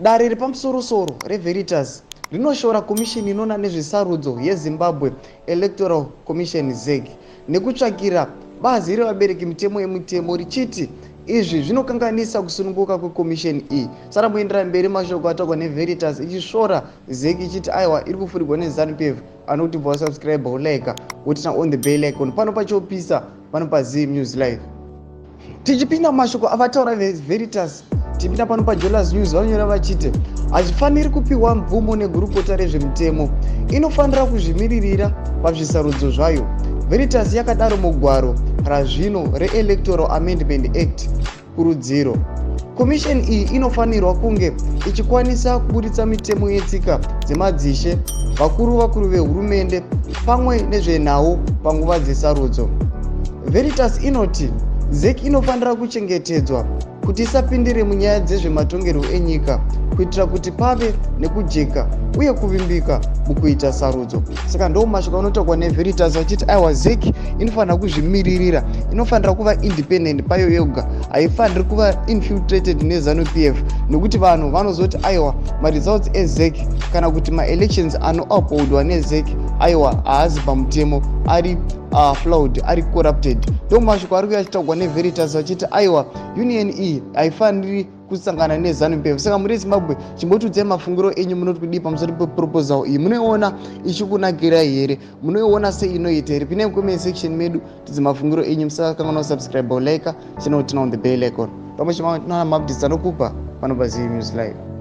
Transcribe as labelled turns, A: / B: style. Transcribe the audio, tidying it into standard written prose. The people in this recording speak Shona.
A: Dare repamusorosoro reVeritas rinoshora komisheni inoona nezvesarudzo yeZimbabwe Electoral Commission, ZEC, nekutsvakira bazi revabereki mitemo yemitemo, richiti izvi zvinokanganisa kusununguka kwekomisheni iyi. Sara muendera mberi mashoko ataurwa neVeritas ichisvora ZEC, ichiti aiwa, iri kufurirwa neZANU PF. Anoti bva wasubscribe, ulike, woturn on the bell icon pano pachopisa pano paZ News Live. Tichipinda mumashoko avataura veVeritas, tichipinda pano paJolas News, vanonyora vachiti hazvifaniri kupiwa mvumo negurukota rezvemutemo, inofanira kuzvimiririra pazvisarudzo zvayo. Veritas yakadaro mugwaro razvino reElectoral Amendment Act kurudziro. Komisheni iyi inofanirwa kunge ichikwanisa kuburitsa mitemo yetsika dzemadzishe, vakuru vakuru vehurumende pamwe nezvenhau panguva dzesarudzo. Veritas inoti ZEC inofanira kuchengetedzwa kuti isapindire munyaya dzezvematongerwo enyika, kuitira kuti pave nekujeka uye kuvimbika mukuita sarudzo. Saka ndo mashoko anotaurwa neVeritas vachiti aiwa, ZEC inofanira kuzvimiririra, inofanira kuva independent payo yoga, haifaniri kuva infiltrated neZANU PF, nekuti vanhu vanozoti aiwa, maresults eZEC kana kuti maelections anoupholdwa neZEC, aiwa, haazi pamutemo, ari flawed, ari corrupted. Ndo mashoko ari kuya achitaurwa neVeritas vachiti aiwa, union iyi haifaniri kusangana neZANU PF. Saka muri Zimbabwe, chimbotiudzai mafungiro enyu. Munoti kudii pamusoro peproposal iyi? Munoiona ichikunakirai here? Munoiona seinoita here? Pinai mucomment section medu, tidze mafungiro enyu. Musakanganwa kusubscribe, ulike, chinoturn on the bell icon pamwe chimana maupdates anokupa pano paZ News Live.